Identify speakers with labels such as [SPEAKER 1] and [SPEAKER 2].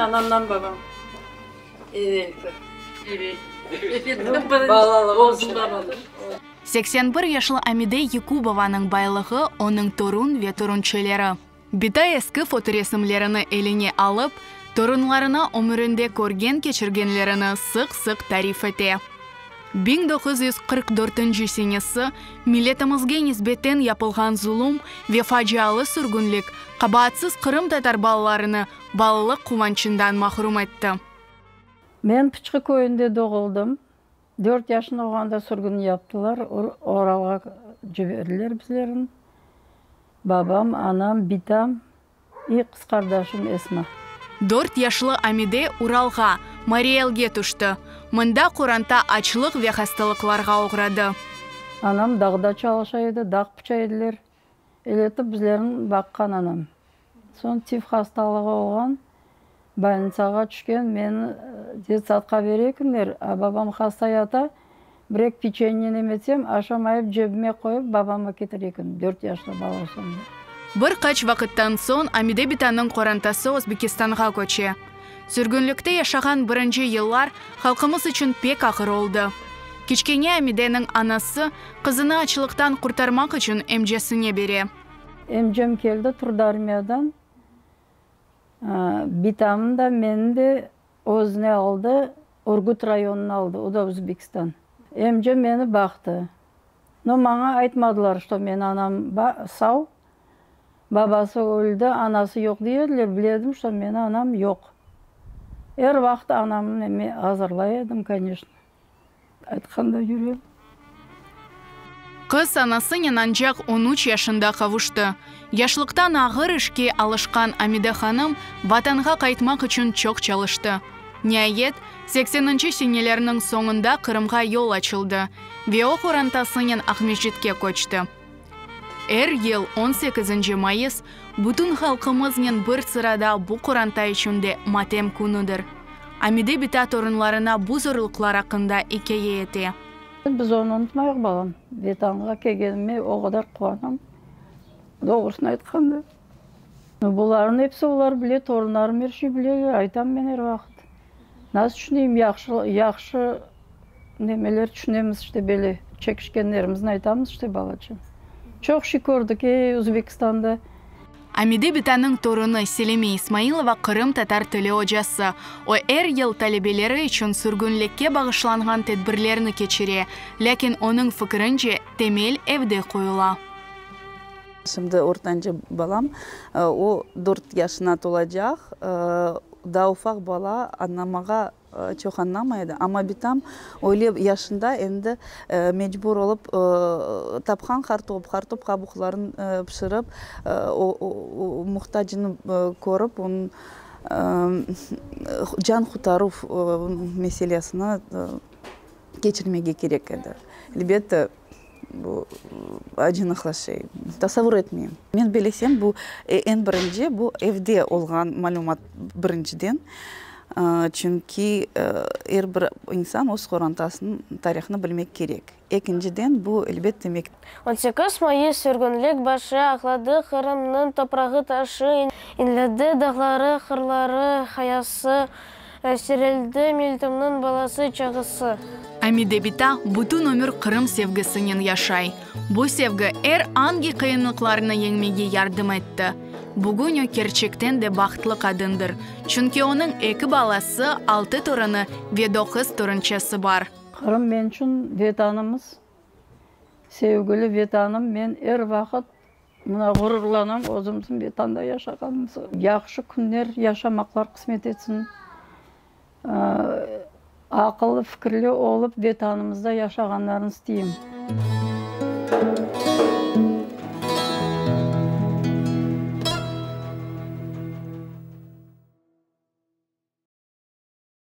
[SPEAKER 1] Anamdan babam. Evelki. Evel. Balalığım.
[SPEAKER 2] 81 yaşlı Amide Yakubovanıñ baylığı onıñ torun ve torunçeleri. Bita eski fotoresimlerini eline alıp, torunlarına ömürinde körgen-keçirgenlerini sıq-sıq tarif ete. 1944 senesi milletimizge nisbeten yapılğan zulum ve facialı sürgünlik qabaatsız qırımtatar balalarını balalıq quvançından mahrum etti.
[SPEAKER 3] Men Pıçqı köyünde doğuldım. Dört yaşında olğanda sürgün yaptılar, Uralğa ciberdiler bizlerni. Babam, anam, bitam i qız qardaşım Esma.
[SPEAKER 2] Dört yaşlı Amide Uralğa, Mariy Elge tüşti. Mında qoranta açlıq ve hastalıqlarğa oğradı.
[SPEAKER 3] Anam dağda çalışa edi, dağ pıça ediler. Eletip bizlerni baqqan anam. Soñ tif hastalığı olğan, bolnitsağa tüşken, meni detsadqa bere ekenler, a babam hasta yata, bir-eki peçenye nemetsem, aşamayıp cebime qoyıp babama ketire ekenim, dört yaşlı bala olsam da.
[SPEAKER 2] Bir qaç vaqıttan soñ Amide bitanıñ qorantası Özbekistanğa köçe. Sürgünlikte yaşağan birinci yıllar halqımız içün pek ağır oldı. Kiçkene Amideniñ anası qızını açlıqtan qurtarmaq içün emcesine bere.
[SPEAKER 3] Emcem keldi turdı armiyadan. Bitamnı da, meni de özüne aldı, Urgut rayonına aldı, o da Özbekistan. Emcem meni baqtı. No, maña aytmadılar, şto meni anam sav, babası öldi, anası yoq dey ediler, bile edim, şto meni anam yoq. Er vaqıt anamnı men azırlay edim, koneçno. Aytqanda yüregim.
[SPEAKER 2] Qız anasınen ancaq on üç yaşında qavuştı. Yaşlıqtan ağır işke alışqan Amide hanım Vatanğa qaytmaq içün çoq çalıştı. Niayet, sekseninci senelerniñ soñunda Qırımğa yol açıldı ve o qorantasınen Aqmescitke köçti. Er yıl on sekizinci mayıs bütün halqımıznen bir sırada bu qoranta içün de matem künüdir. Amide bita torunlarına bu zorluqlar aqqında ikâye ete.
[SPEAKER 3] Biz onı unutmayıq, balam. Vetanğa kelgenime o qadar quvanam, doğrusını aytqanda. Bularnıñ episi olar bile, torunlarım er şey bileler, aytam men er vaqıt. Nasıl tüşüneyim, yahşı, yahşı nemeler tüşünemiz, işte böyle çekişkenlerimizni aytamız işte balaca. Çoq şey kördik, ey, Özbekistanda.
[SPEAKER 2] Amide bitanıñ torunı Selime İsmailova qırımtatar tili ocası. O, er yıl talebeleri içün sürgünlikke bağışlanğan tedbirlerni keçire, lâkin onıñ fikirince, temel evde qoyula.
[SPEAKER 4] Şimdi ortanca balam, o dört yaşına tolacaq, daa ufaq bala, añlamağa çoq añlamay edi, amma bitam öyle yaşında endi mecbur olıp tapqan qartop, qartop qabuqlarını pişirip, muhtacını körip, onıñ can qurtaruv meselesini keçirmege kerek edi. Elbette, bu acınıqlı şey, tasavur etmeyim. Men bilesem, bu eñ birinci, bu evde olğan malümat birinciden, çünki er bir insan öz qorantasınıñ tarihını bilmek kerek. Ekinciden, bu, elbette,
[SPEAKER 5] 18 mayıs sürgünlik başı Ağladı Qırımnıñ toprağı taşı İnledi dağları, qırları, qayası Serildi milletimniñ balası, çağısı.
[SPEAKER 2] Amide bita bütün ömür Qırım sevgisinen yaşay. Bu sevgi er angi qıyınlıqlarnı yeñmege yardım etti. Bugün o kerçekten de bahtlı qadındır, çünki onıñ eki balası, altı torunı ve doquz torunçası bar.
[SPEAKER 3] Qırım men içün Vetanımız, sevgili Vetanım, men er vaqıt mına ğururlanam özümizniñ Vetanda yaşağanımız. Yahşı künler yaşamaqlar qısmet etsin. Aqıllı, fikirli olıp Vetanımızda yaşağanlarını isteyim.